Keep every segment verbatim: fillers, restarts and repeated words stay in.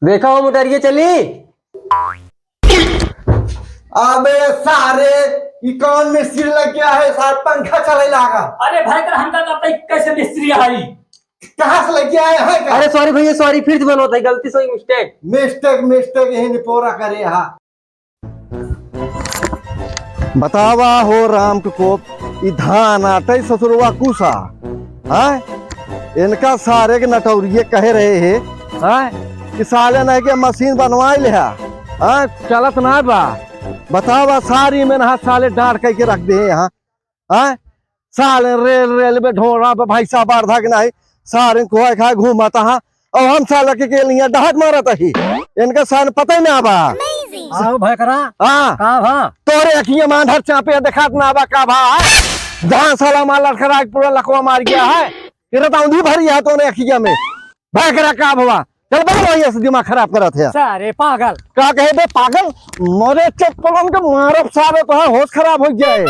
देखा हो मोटरिया चली। अबे सारे, ई कौन मिस्त्री लग गया है? सार पंखा चले लागा। अरे भाई, कर हमका का पता कैसे मिस्त्री आई? कहाँ से लग गया है, है का? अरे sorry भैया, sorry, फिर से बनवत है, गलती से mistake। Mistake, mistake, यही निपोरा करे हा। बतावा हो राम के कोप, ई धान आटे ससुरवा कुसा, हाँ? इनका सारे के नटौरिये कहे रहे हे, हाँ? कि साले नहीं के मशीन बनवाए ले हा, हाँ? चलत ना बा। बतावा सारी में नहा साले डांट कह के रख दे यहाँ, हाँ? साले रेल, रेल में ढोरा पे भैंसा बारधा के नहीं, सारे को खाए घूमत हा। और हम साला के, के लिए डहक मारत ही। इनका सारे पता ही ना बा। Amazing। आओ भयकरा। हाँ। का भा? तोरे अखिया में अंधर चापे देखात ना बा का भा? जहाँ साला मार लड़खड़ा के पूरा लकवा मार गया है। तेरा तो औंधी भरी है तोरे अखिया में। भयकरा का भवा? चल बन भैया से दिमाग खराब करत है। सारे पागल। का कहे बे पागल? मोरे चप्पलन के मारब सारे, तो होश खराब हो जाए।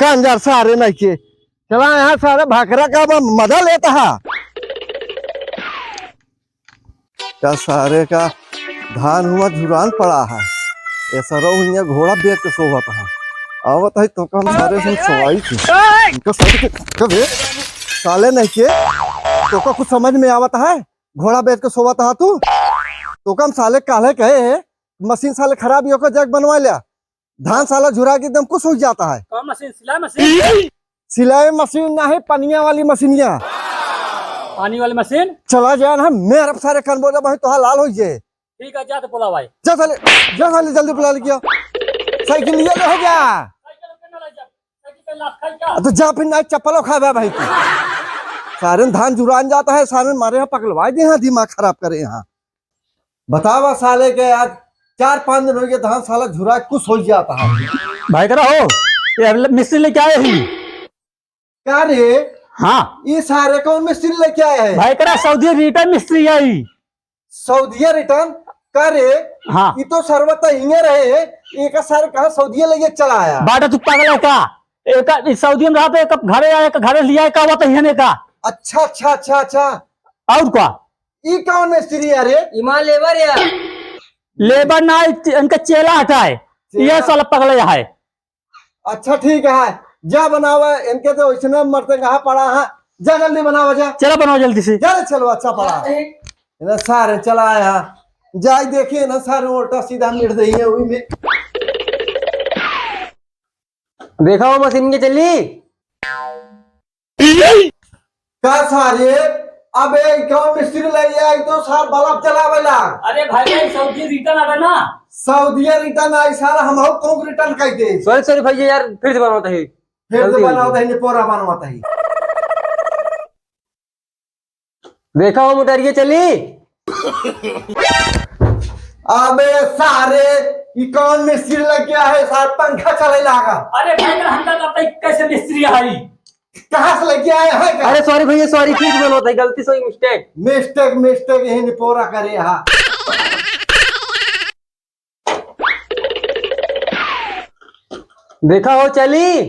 कंजर सारे नहीं के। चला यहाँ सारे भकरा का म-, मजा लेता है। का सारे का धान हुआ झुरान पड़ा है। ये सरो हुआ घोड़ा बेच के सोवत है। आवत है तो कम सारे से सोवाई थी। इनका सारे के, कबे? साले नहीं के? तो का कुछ समझ में आवत है? घोड़ा बेच के सोवत है तू? तो कम साले काले कहे है, मशीन साले खराब ही होकर जग बनवा लिया। धान साला झुरा के एकदम कुछ हो जाता है। कौन मशीन? सिलाई मशीन? सिलाई मशीन ना है, पनिया वाली मशीनिया। पानी वाली मशीन? चला जाए ना, मेरे सारे कन बोले भाई तोहार लाल हो जाए। ठीक है, जा तो बुला भाई। जा साले, जा साले जल्दी बुला ले गया। साइकिल लिए ले हो गया। साइकिल पे ना ले जा। साइकिल पे लात खाई क्या? अब तो जा फिर ना चप्पलों खा बे भाई तू। सारे धान जुरान जाता है, सारे मारे यहाँ पकड़वाए दे यहाँ, दिमाग खराब करे यहाँ। बतावा साले के आज चार पाँच दिन हो गए, धान साला झुरा कुछ हो जाता है। भाई करा हो, ये अगले मिस्त्री लेके आए ही। का रे? हाँ। ये सारे कौन मिस्त्री लेके आए हैं? भाई करा सऊदी रिटर्न मिस्त्री आई। सऊदिया रिटर्न? का रे? हाँ। ये तो सरवा त हिंगे रहे हैं, एक सारे कहाँ सऊदिया लेके चला आया? बाटा तू पागल है का? एक, ई सऊदी में रहा तो एक घरे आए, एक घरे लिया है का, वो तो हिंगे का। अच्छा, अच्छा, अच्छा, अच्छा। और का? ई कौन मिस्त्री है रे? इमा लेबर या? लेबर ना, इ-, इनका चेला हटा है। चेला। ये साला पगला है। अच्छा ठीक है, जा बनावा, इनके तो इसने मरते कहाँ पड़ा है। जा जल्दी बनावा, जा। चला बनाओ जल्दी से। जा रे, चलो, अच्छा पड़ा। इन्हें सारे चला आया। जाई देखिए ना, सारे उल्टा सीधा मिट रही है वही में। देखा हो मशीन के चली। का सारे, अबे ई कौन मिस्त्री ले आई तो सार बल्ब जलावेला? अरे भाई, भाई, सऊदी रिटर्न आवे ना। सऊदिया रिटर्न आई साला, हम हो तो रिटर्न कर दे। Sorry, sorry भैया यार, फिर से बनवाता है। फिर से गलती हो गई। बनवाता है, निपोरा बनवाता है। देखा हो मोटरिया चली। अबे सारे, ई कौन मिस्त्री लग गया है सार, पंखा चले लागा। अरे भाई, हमका तो पता ही कैसे मिस्त्री आई। कहाँ से लेके आए हैं का? अरे sorry भैया, sorry, फिर से बनवाता है, गलती से हुई mistake। Mistake, mistake, यही निपोरा करे हा। देखा हो चली।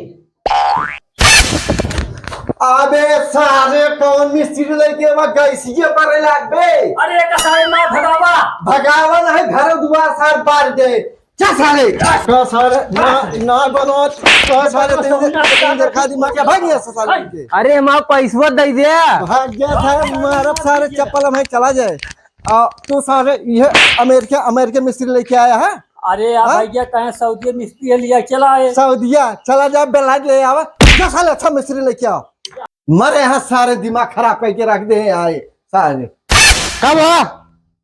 अबे सारे कौन मिस्त्री लेके बा गैसिये पर लाग बे। अरे एक सारे मार भगावा। भगावा नहीं, घर दुआर सार बार दे। चल साले। का सारे, ना, ना बनो, का सारे, तीन दिन, तीन दिन खा दी, मर गया, भाग गया साले के। अरे माँ, पैसवा दे दे। भाग गया था, मारब सारे, चप्पल में चला जाए। आ, तू सारे, ये अमेरिका, अमेरिकन मिस्त्री लेके आया है? अरे यार हाँ? भैया, कहें सऊदी मिस्त्री है, लिया चला है। सऊदिया, चला जा, बेलायत ले आवा। जा साले, अच्छा मिस्त्री लेके आओ। मरे यहाँ सारे दिमाग खराब करके रख दे हैं आए सारे। का भवा?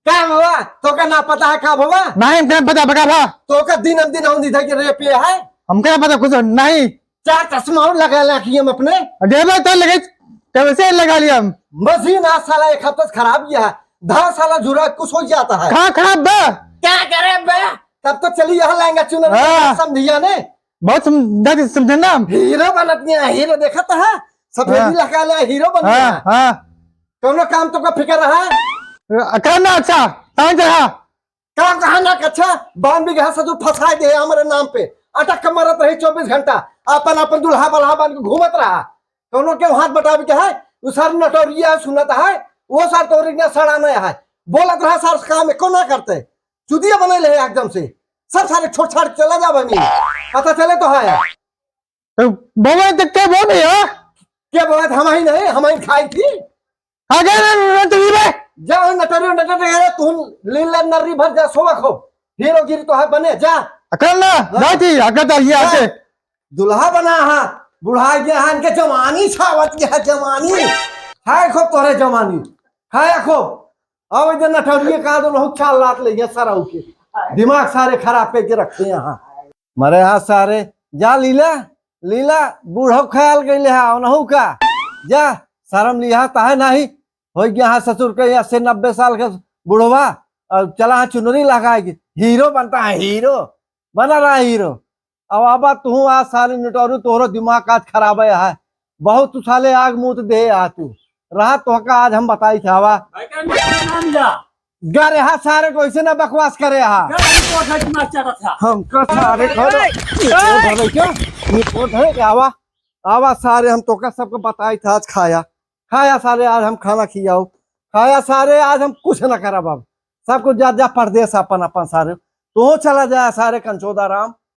का भवा? तोका ना पता है का भवा? नहीं, हमके पता बा का भवा। तोका दिन हम दिन हम इधर के रे पे है। हमके ना पता कुछ नहीं। चार चश्मा और लगा ले आँखियों में अपने। अरे भाई, तो लगे, तब से लगा लिया हम। मशीन आज साला एक हफ्ते से खराब गया है। धान साला झुरा कुछ हो जाता है। कहाँ खराब बा? क्या करे बे? तब तो चली यहाँ लहंगा चुनर हाँ। समझिया ने। बहुत सम-, ज्यादा समझे ना हम। हीरो बनत नहीं है, हीरो देखत है। सफेदी हाँ। लगा ले, हीरो बन हाँ, गया। हाँ। कौनो काम तो का फिकर है? अ, करना अच्छा, ताई जगह। का कहा ना कच्छा, बावन बीघा से तू फंसाए दे हमरे नाम पे। अटक के मरत रही चउबीस घंटा, आपन, आपन दुल्हा बल्हा बन के घूमत रहा। कौनो के हाथ बटावे के है, उ सार नटोरिया सुनत है, वो सार तोरी के सड़ा नहीं है। बोलत रहा सार, काम एको ना करते। चुतिया बनइले है एकदम से। सब सारे छोड़ छाड़ चला जा बनी। पता चले तो है। तो बोले तो के बोले है? के बोले तो हम ही नहीं, हम ही खाई थी। आगे ना, ना, ना, तू ही बे। जा, नटरी, नटरी, नटरी, तू लीला नर्री भर जा, सोवा खो। हीरोगिरी तो है बने, जा। अकल ना, हाँ। जाती, अकल तो ये जा। आके। दुल्हा बना हा, बुढ़ा गया हा, इनके जवानी छावत गया है, जवानी। खाए खूब तोरे जवानी, खाए खूब। अब इधर नटरिये का दो, नहु चाल लात ले गया सराऊ के। दिमाग सारे खराब करके रखे यहाँ। मरे हा सारे, जा लीला, लीला, बूढ़ो ख्याल गइले हा, उनहु का। जा, शर्म लिहा ताहे नाही, हो गया हा ससुर के अस्सी नब्बे साल के बुढ़वा, और चला हा चुनरी लगाए के, हीरो बनता है, हीरो, बना रहा हीरो। अब आबा तू आज सारे नटोरू, तोहरो दिमाग आज खराब है, बहुत तू साले आग मुँह दे आ तू। रहा तोहका आज हम बताई थे, आवा। भाई का नाम जा। गा रे हा सारे, कैसे ना बकवास करे हा। गा रिपोर्ट है, दिमाग चाटा था। हम का सारे घर ए, रिपोर्ट है क्या? रिपोर्ट है क्या? आवा, आवा सारे, हम तोका सबको बताई था आज खाया। खाया सारे, आज हम खाना खियाओ। खाया सारे, आज हम कुछ ना करब अब। सब कुछ जा, जा परदेस अपन, अपन सारे। तू चला जाया सारे कंचोदा राम।